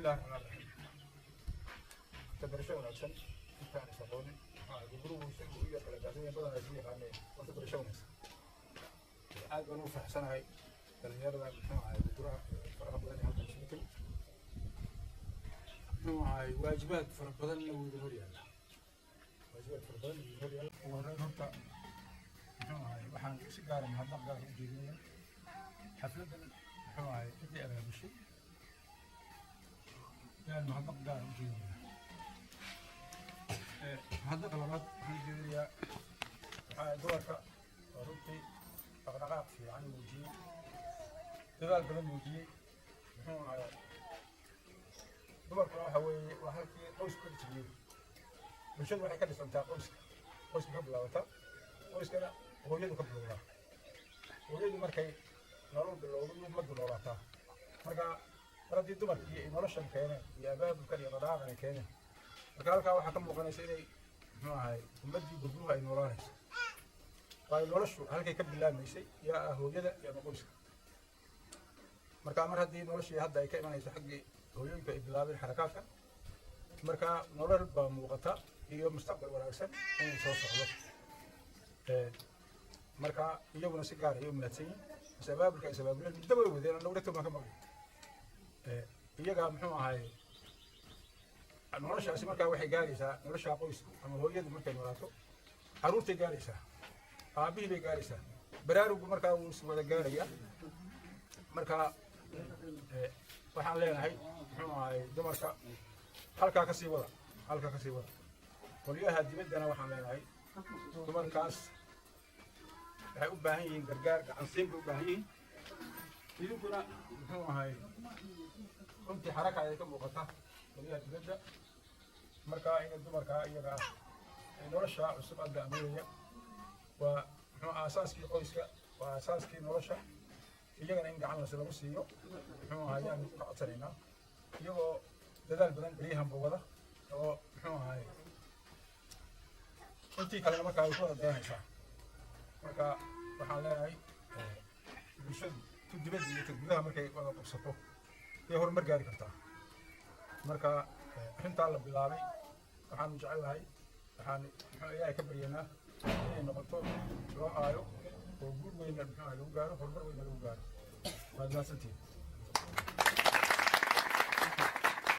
Bismillahi raxmaan raxiim. Tabarasho wanaagsan. Intaan is aqoonin, gurguruhu isagu u yar kala gaarsan yahay, badan isma yaqaaneen. Horta barasho wanaagsan. Aad baan ugu faraxsanahay dhalinyarada, muxuu ahay, gurguraha faraha badan ee halkan isugu timi. Muxuu ahay, waajibaad fara badanna wuu idin hor yaalla, waajibaad fara badan wuu idin hor yaalla. Ugu horreyn horta, muxuu ahay, waxaan si gaara mahadnaq gaara u jeedinayaa xafladdan, muxuu ahay, ciddii abaabushay ayaan mahadnaq gaara u jeedinayaa. Mahadnaqa labaad waxaan u jeedinayaa waxaa dumarka oo runtii dhaqdhaqaaq fiican muujiyey, dadaal badan muujiyey. Muxuu ahay, dumarkuna waxa weeye waa halkii qoysku ka dhismiyey. Bulshadu waxay ka dhisantaa qoyska, qoyska ka bilaabataa, qoyskana hooyadu ka bilowdaa. Hooyadu markay nolol bilowdo, ummaddu noolaataa. Marka mar haddii dumarkii ay noloshan keeneen iyo abaabulkan iyo dhaqdhaqaaqan ay keeneen, marka halkaa waxaa ka muuqanaysa inay, muxuu ahay, ummaddii gurguruhu ay noolaanayso, waayo noloshu halkay ka bilaabmaysay yaa ah hooyada iyo ama qoyska. Marka mar haddii noloshii hadda ay ka imanayso xaggii hooyooyinka ay bilaabeen xarakaadka, marka nolol baa muuqata iyo mustaqbal wanaagsan inuu soo socdo. Marka iyaguna si gaar ayay u mahadsan yihin bas abaabulka ay sabaabuleen muddo way wadeen, annagu dhegtood baan ka maqlay. Iyaga, muxuu ahay, noloshaasi markaa waxay gaaraysaa nolosha qoysku ama hooyadu markay noolaato, carruurtay gaaraysaa, aabbihii bay gaaraysaa, baraarugu markaa wuu is wada gaarayaa. Marka waxaan leenahay, muxuu ahay, dumarka halkaa ka sii wada, halkaa ka sii wada. Qolyaha dibaddana waxaan leenahay dumarkaas waxay u baahan yihiin gargaar, gacansiin bay u baahan yihiin. Idinkuna, muxuu ahay, runtii xaraka ayay ka muuqata qolyaha dibadda. Marka in dumarka iyaga ah ay nolosha cusub hadda abuuraya waa, muxuu, aasaaskii qoyska, waa aasaaskii nolosha. Iyagana in gacan las lagu siiyo, muxuu ahay, ayaan ka codsanaynaa, iyagoo dadaal badan beryahanba wada oo, muxuu ahay, intii kalena markaa ay ku wada dayanaysaa. Marka waxaan leenahay bulshadu tu dibadda iyo ta gudaha markay wada qabsato ayay horumar gaari kartaa. Marka arrintaa la bilaabay waxaanu jecelnahay, waxaan, muxuu, Ilaahay ka baryanaa inay noqoto loo aayo oo guul weyna, muxuu ahay, lagu gaaro, horumar weyna lagu gaaro. Waad mahadsantihiin.